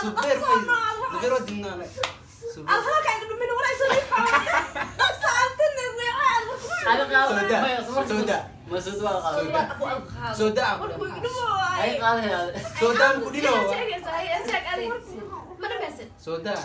Subeer may Subeer waa dinaa. Subeer. Alhalka iga dhumin walaa soo dhaqso weecaad. Ada qaado. Soo daa. Maya, Soo daa. Ma soo daa qaado. Soo daa. Soo daa. Markuu iga dhumo. Ay qaadaya. Soo daa ku dhino. Ma dhamaysan. Soo daa.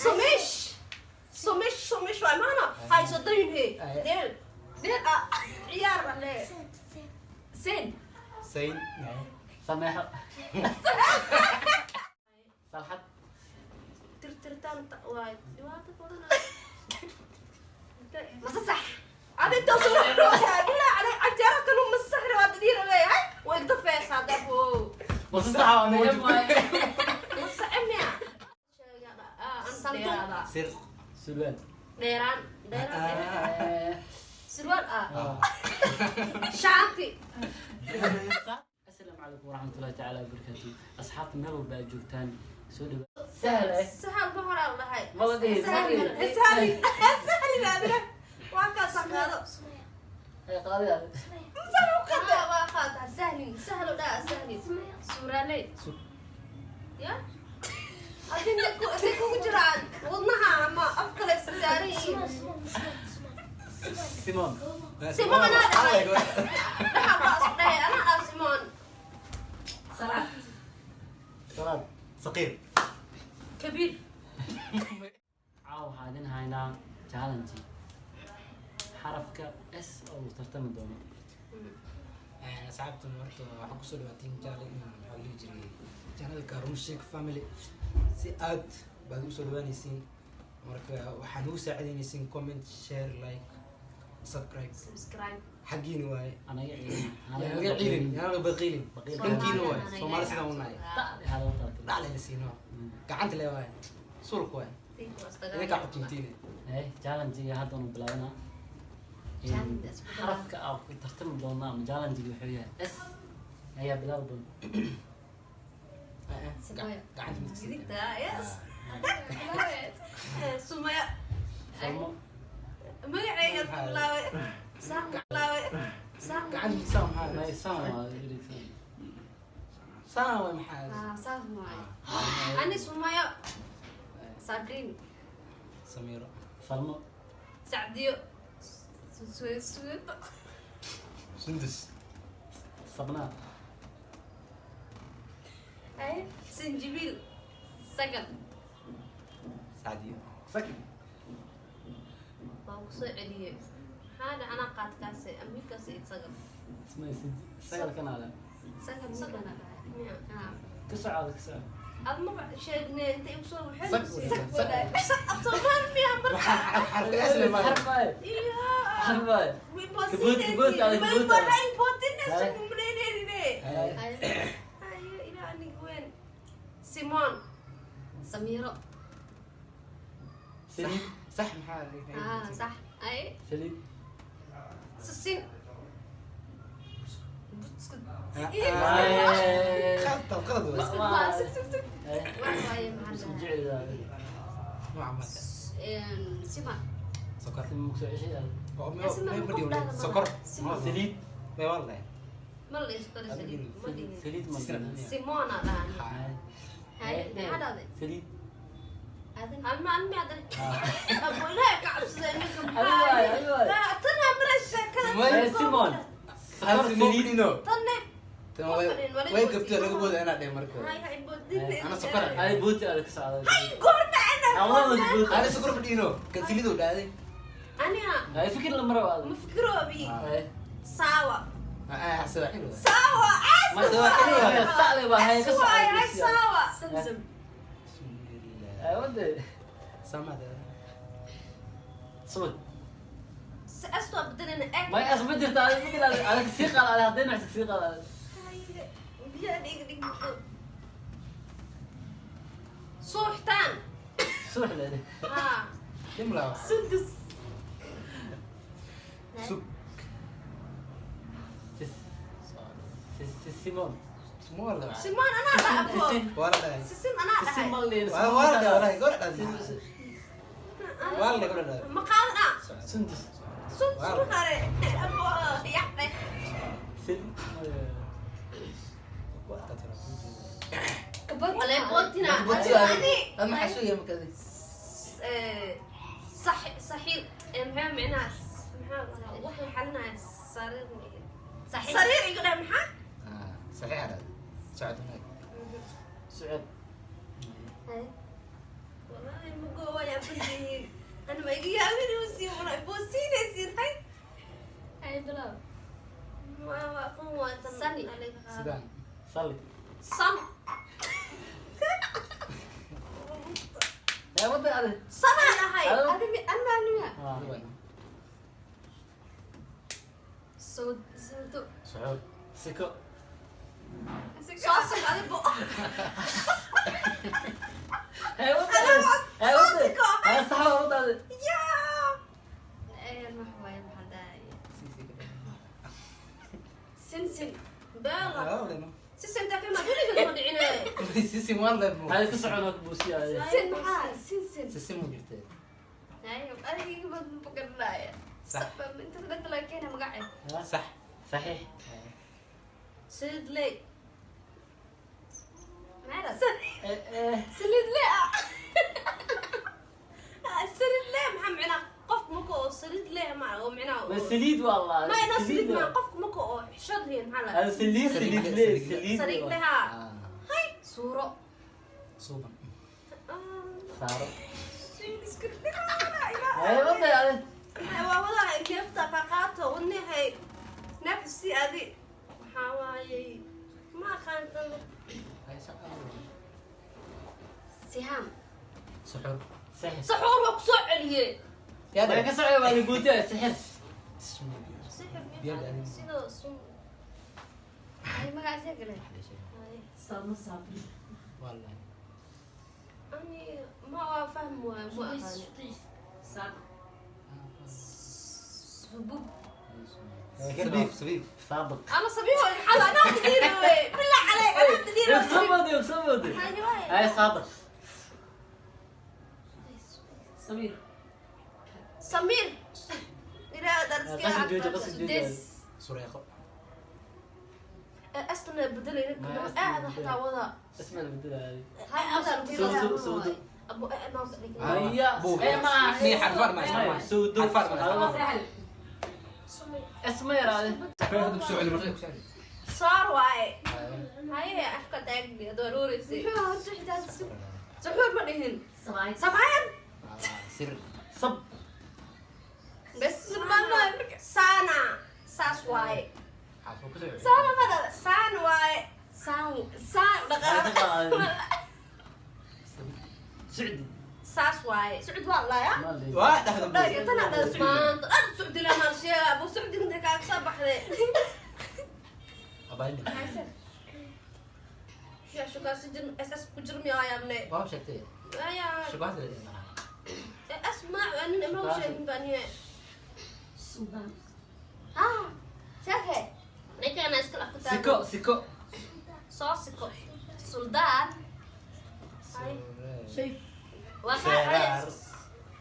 Sumish sumish sumish waay maana hayso dayin he dheel dheel ah ciyaar baa le sen. Sayn. Sameexo. Salxad. Tirtiritaan waay dhibaato badan. Mase sax. Adinta soo bilaa calay canjeero kalu masaxri waa dhiira leeyahay way igda feesaa dabo. Ma soo sax waa meeyo maayo. Masaxmiya. Sir. Surwaal. Dheeraan dheeraan. Eh, Surwaal ah shaanti. Asalaamu calaykum waraxmatullahi tacaala wabarakaatu. Asxaabta meel walba aad joogtaan, soo dhawaad. Sahal eh. Sahal ma horaa lahay. Ma la dhihin, ma la dhihin. Sahal sahal adiga waa kaa saqaado. Ay qaadaya. Waa qaata sahlin sahlo dhaa sahlin suuraaley ya adinta ku intay kugu jiraan wadnaha ama af kale saaran yihiin. Simon. Simon anaa dhahay, dhaxal baa isku dhahay anaa dhaa Simon. Salaad. Salaad. Saqiir. Kabiir. Caawa waxaa idin haynaa challenge xarafka S oo uu tartami doono. Asxaabta, horta waxaa kusoo dhawaatiin channel, maxaa la dhihi jiray, channelka Rumsheek Family. Si aad baad ugu soo dhawaanaysiin. Marka waxaa nagu saacidaynaysiin comment, share, like, subscribe. Subscribe. Xaggiina waaye. Anaga ciidan. Yaa naga ciilin, yaa naga baqiilin. Baqiil. Dhankiina waaye. Soomaali sidaan u nahay. Hada tartan. Dhaclayna siino gacanta le waaye, sulka waaye, idinkaa xukuntiine. Eh, challenge-ga hadda anu bilaabanaa. Challenge isku Xarafka aan ku tartami doona ama challenge-ga wuxuu yahay S. Ayaa bilaabi doona. Sumaya. Gacanta midka. Gidigta, yes. Sumaya. Salmo. Magacayga isku bilaabay bilaabay. Gacanta midka saa maxaa? May saan waa ereysan. Saa waay maxaa? Ah, saas waaye. Ani Sumaya. Sabriin. Samiiro. Salmo. Sacdiyo. Suweeto. Sundus. Sabnaa. Ay sanjibiil. Sagal. Sacdiyo sakin. Waan kusoo celiyey, maxaa dhac anaa qaadkaase amiirkaas id sagal. Ismay sagalkan ale. Sagal Sagal. sagal. Miya? Ah. Ka socoda, ka soco. Ad maba sheegne inta igu soo Sag. waxay sag af Soomaali miya marka? Waxaa xarfka S le maaha. Xarf waaye. Iya. Xarf waaye. Kaboot, kaboot, adag kaboot, adag. Haye. Simon. Samiiro. Saliid. Sax maxaa? Ah, sax. Ay. Saliid. Sisin. Buskud. Waaye. Qalad, qalad waay. Buskud waa. Sug, sug, sug. Eh, Wax waaye, maxaa isku la dhahaa? jecel yahay. Nooca maata. Sima. Sokor. Sima ku soo ceshay adag. Oo, Sima may ma fadhiyo qof dhahda ma sokor. Sima. Saliid. May waa la dhahay. Ma la isku daray saliid ma dhihin. Saliid ma Sisira. dhihin. Simona dhahan. Haye. Hay, maxaa dhahday? Saliid. Aadan. Alma almi adan abo ilaahay ka cabsada ninka. Adiga waay, adiga waay. Maxaa tana mara sheekada? May- Eh, Simon. Hal Sokor, simo saliid. fadhino. Tanne. Tan way gabtay, laga booda inaad dhahay marka hore. Hay hay boodin. Ana sokor. Ay buuti adag ka socda. Goorma ana? Awada buuti. Ana sokor fadhino kan saliidu dhaaday. Aniga. Ay fikir la maro adag. Ma fikiroobi. Eh, Saawa. Ah, sawaaxil waay. Saawa. Ma sawaaxil waay. Sacli baa hay ka Waay hay socda. saawa. Samsam. Bismillah. Ay wade. Samada. Subag. Si astoo bedelana eg. Ma as ma jirta adag fikir adag adag sii qaad adag haddii nacsi sii qaad adag. Biyaha dhig dhig suuxtaan. Suux leedahay. Haa. Jimla waxa. Sundus. Sug. Sis sis Simon. Small la. Simon anaa dhaha abo. Sisin. Waa la dhahay. Sisin anaa Sisin dhahay. ma la dhihin. Waa la dhahay, walahi, goor dhahay. Waa la dhahay, goor dhahay. Ma qaadana. Sundus. Sundus ku dhare abo yaxday. Saliid. Ku adkaatay. Wala bootina. Ama xasuuya markaadi. صح صحيح maxaa micnaha maxaa wax la xalinaya sariir Saxiix. Sariir iga dheh maxaa. Saxiix dhahday. Socod wanaag. Socod. Wallahi mugo waa yaabantihiin ana ma iga yaabin sii wala boosiinaysiin hay. Haye, bilow. Ma waa aqoon waa tan. Sani. Sidaan. Salli. San. Ee wada adi. Sanaan ahay. Adi anma anima. Ah. Soo soodo. Socod. Siko. Soo sig adi bo. Ee wada adi. Ee wada. Siko. Ee sax waa wada adi. Yaa. Wax waaye maxaa dhahay? Sinsin. Beela sisinta kama weligeed ma dhicine. Sisin waan leeb. Haye ku socon oo ku buusiya. Sin maxaa? Sinsin. Sisin mu jirtee. Haye, adiga ma garanaya. Sax. Inta dhanka laga keena magaceed. Sax. Saxiix. Sidley. Maxay dhahday? Ee ee. Saliid le ah. Saliid leh maxaa micnaa qofku marka oo saliid leh ma oo micnaa Ma saliid wallah. Ma ina saliid ma qofku marka oo xishad leh maxaa la. Hada saliid saliid le saliid. Saliid leh ha. Suuro. Suuban. Saaro. Haye wada adi. Waa wadaha neefta ka qaato wadnahay nafsi adi waxaa waayey ma aqaantan. Sihaam. Suxur. Sixir. Saxuur waa kusoo celiyey. Way ka socday waa la guutay sixir. Sixir. Biyo dhadhan. Sida sun. Haye, magaca sheegale. Wallahi. Ani ma waa fahmi waayo ma aqaani. Subub. Sabiib sabiib. Saabaq. أنا صبيحة الحلقة أنا تدير بالله عليك أنا تدير. Soo mooday soo mooday. Haye saabaq. Samiir. سمير إلى درس. Qasab jooji qasab jooji. Sudeys. Sureeqo. أصلا بدل هذا حتى وضع. Isma la bedelaayo. Haye, Soo soo. أبو أنا Haya. Ee ma. Ni xarfar ma isticmaal. Suudo. Xarfar ma isticmaal. Isma yaraade. Hadda ku soo celi marka ku soo celi. صار واي هاي أفكار تاجني ضروري سي Muxuu horta xitaa سحور ما دهن سمعان. Sir. Sab. بس ما سانا ساس واي. Xaas ku soo celi. سانا ما سان واي. Saan saan. Socdi. ساس واي سعود والله يا. Waa dhahda. لا يطلع ده سعود أنا سعودي لا ما شيء أبو سعودي أنت كان صباح ذي. Abaayni. يا شو كان سجن أساس كجرم يا يا مني. Waa sheegtay. يا. Shubaas la dhahdaa. أسمع أنا ما هو شيء بني. Suldaan. Ah, sheegay. نيجي أنا أسكت أفكار. Siko siko. صاصكو. Suldaan. وقع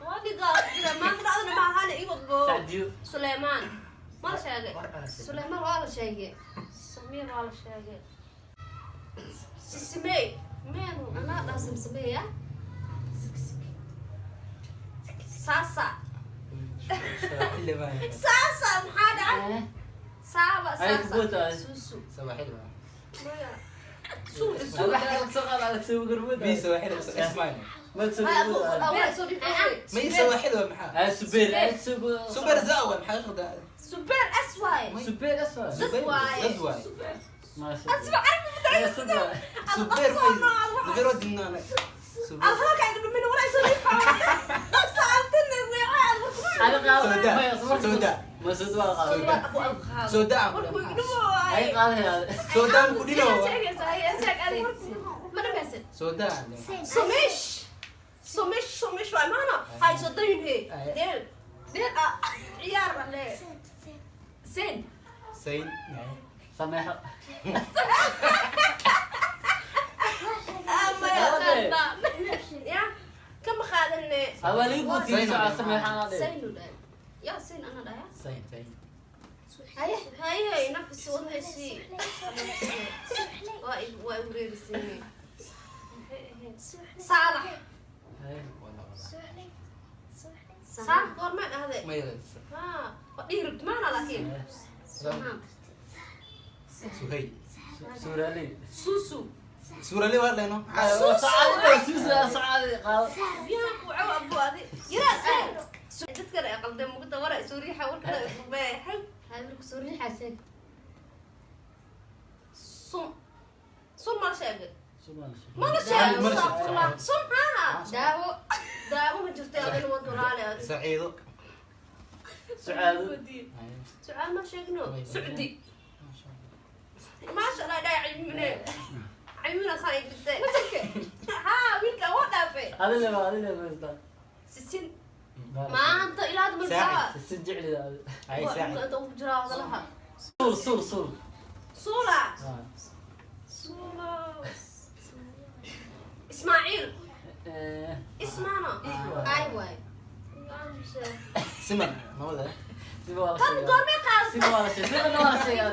وادي قال كده ما أنا ما هذا إيوه بو. Sacdiyo. سليمان ما شيء. Suleymaan waa la sheegay. سمير ولا شيء. سمي مين. Anaa dhaa samsameeya. ساسا. Xilli baa. ساسا محادة سابا. Ay ku ساسا. bootay. Suusu. Sawaxili baa. Wax kale soo qaad adag soo gurmud. Bi sawaxili ismail. Ma soo gurmud. Ma sawaxili waa maxaa? Ay subeer ay subeer. Super zawa maxaa qada? سوبر اسواي. Subeer aswa. Super واي. Zazwaay. Ma اسمع عارف. Subeer. Super Super wadina. Super. الهاك عند من ولا يسوي سالتني وعاد. Ana qaad. Sooda. Sooda. Ma soo waa qaad. Sooda. ابو الخال. Sooda. Ay qaadaya. Sooda ku dhino. Haye, sheeg adi. Ma dhamaysid? Sooda. سمش سمش سمش وأمانة هاي صدقين هي ديل ديل عيار ولا Sin. Sayn. Sameexo. أما يا كم خادني. Awali buuti soo sameexana dhe. Sayn u dhahay. Yaa sin ana dhahay. Sayn sayn. Haye. هاي هاي نفس ونسي واي واي وريرسيني. Saalax. Haye. Wala wala. Saalax goormaa dhahday? Maya. Haa, waa dhihi rabti maana laakiin. Suham. Suhayl. Suuraaley. Suusu. Suurali waa dhayno. Sacaadi suusu sacaadi qaado. Biyaha ku caw abu adi. Yaraas. Dadkan ay qaldeen mugta wara suuriyaha warkada beexay. Hay marka soo riixaa sheeg. Sun. Sun ma la sheegay? Sumaal. Ma la sheegay? Ma la sheegay. Astaghfirullah. Sun haa. Daawo. Daawo ma jirto adina wad walaale adi. Saciido. Sucaado. Haye. Sucaal ma sheegno. Sucdi. Maasha Allah. Maasha Allah dhaay cilmine. Cilmina saan ay jirtay. Haa, wiilka waa dhaafay. Adile ba adile ba. Sisin. Maanta ilaa hadda Saacid. malkaa. Si jeclida adi. Haye saacid. Inta ugu jiraa hadalaha. Suul suul suul. Suula. Ah. Suula. Ismaaciil. Eh. Ismaano. Ay waay. Siman. Ma wada. Siba waa la Tan sheegaa. goormay qaadatay? Siba waa la sheegaa. Siman waa la sheegaa.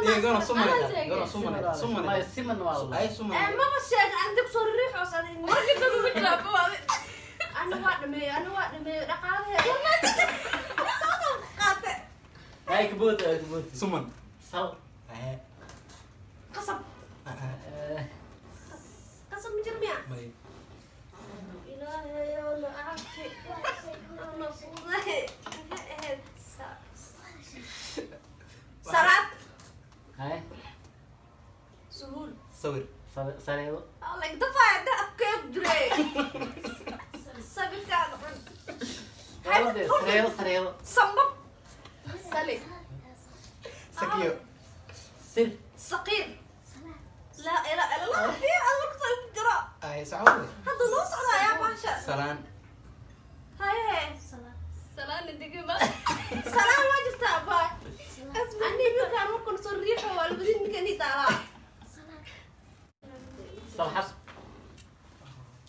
Iyo goona suman. Goona suman. Suman. Maya siman waa la. Haye suman. Maba sheegin anta kusoo riixoos adiga. Warka dad ugu jiraa bawaade. Ana waa dhameeyey, ana waa dhameeyey dhaqaalaheeda. Qaate. Haye kaboot haye kaboot. Suman. Sal. Haye. Qasab. Eh. Qasab ma jiro miya? Maya. Ilaahay oo na caafi. Oo na fududay. Maxay ahayd? Salaad. Haye. Suhuul. Sawir. Sareedo. Like dafaa da afkee ku jiray. Sabirkaada cun. Sareedo sareedo. Sambab. Sali. Sakiyo. Sir. Saqiir. Laa ilaaha illa Allah. Fiir aad marka soo jira. Haye sacuud. Hadda noo socdaa yaa baasha. Salaan. Haye. Salaan digima. Salaam waa jirtaa abaa. Ani wiilkaan markuu soo riixo waa labadii ninka inii taalaa. Salxad.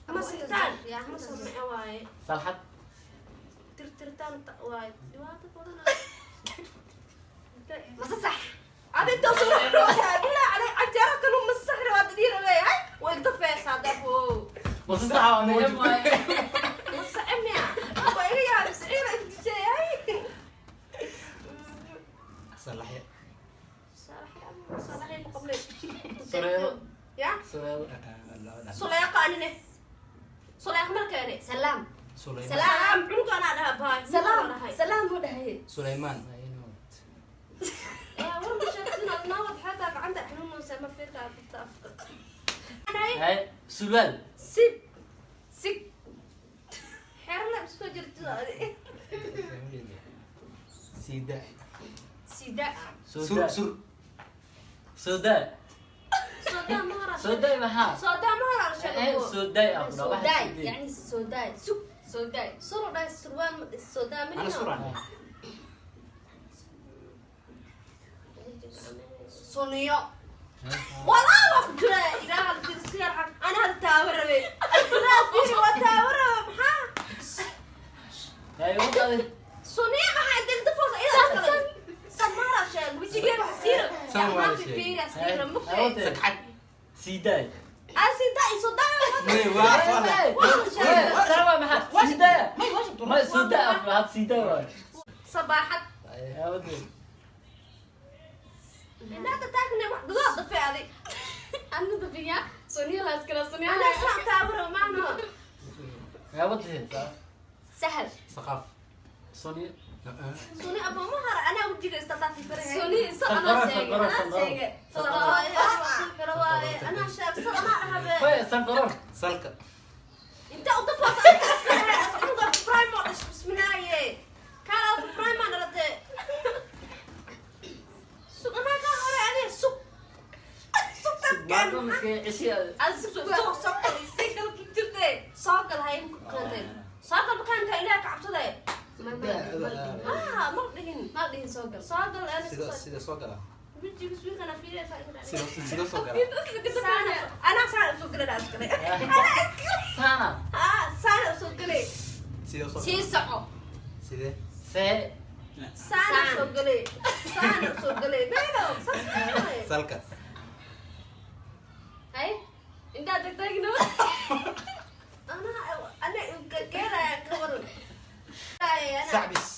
Ama sitaan. Ama samee waaye. Salxad. Tirtiritaan waaye. Dhibaato badan. Mase sax. Adi inta soo riixo. Bilaa calay canjeero kanu masaxri waa dhiira leeyahay. Way igda feesaa dabo. Mase sax waa muhiim waaye. Masaxi miya? Waa iga yaabis ciira intisheeyahay. Salaxya. Salaxay ma qablay. Sareedo. Ya? Sareedo. Suleeqa anine. Suleeq markaane. Salaam. Sulaymaan. Salaam cunuga anaa dhaha baay. Salaam. Salaam buu dhahay. Sulaymaan. War ma sheegtin aad naawad xataa gacanta xanuunaysa ma fiirka afka afka. Haye. Sulwaal. Sib. Sig. Xeerna isku jirtid adi. Sida. Sida. Sur Soodaa. sur. Soodaa. Soodaa ma hora. Soodaa maxaa? Soodaa ma hora Eh sheego. soodaa ah. Soodaay. Yani soodaay. Sug. Soodaay. Suro dhahay surwaal ma soodaa ma Ana suran. Suniyo. Walaa waa ku jira ilaaha la jiro iska yar xaq. Ana hadda taawo rabay. Ilaaha fiiri waa taawo rabay maxaa? Haye wadaade. Suniyo maxaa degda foos ila kale. Samara sheeg wajigeeda xasiira. San waa la sheegay. Fiiri asiira mugtay. Sakxad. Siidaay. Asida isodaa. May waa wala. Sarwa maxaa? Siidaay. May waa shubtu. Ma soodaa ah had siidaay waay. Sabaaxad. Haye wadaade. Inaada taagna wax dudaa dafay adig. Anna dabiya. Suniyo la iskala suniyo. Ana saa taawo rabay maano. Haye wadaade. Sahal. Saqaf. Soniyo. Suni abo ma hara anaa wajiga istataafi farahay. Suniyo isa anaa sheegay. Anaa sheegay. Anaa sheegsan anaa dhahabe. Haye sanqaroor. Salka. Inta u dafaas adiga iska dhahay cunuga prime oo dhash bismillaahi. Kaala prime aan dhalatay. Sug anaa ka hore aniga sug. Sug Maanta tabkaan. miskay cishi. Ad sug soo soo si kala ku jirtay. Soo gal hay ku qaaday. Soo gal makaanka ilaaha ka cabsaday. Ah, ma dhihin. Ma dhihin soo gal. Soo gal ana Sida sida soo gala. Wejiga suuqana fiiraysa. Sida sida soo gala. Saana anaa saana soo galay iskale. Anaa iskale. Saana. Ah, saana soo galay. Sida soo Sii soco. Sidee? See. Saana soo galay. Saana soo galay. Meelo, saas Salka. Hay. Intaa tagtaagno. Sacbis.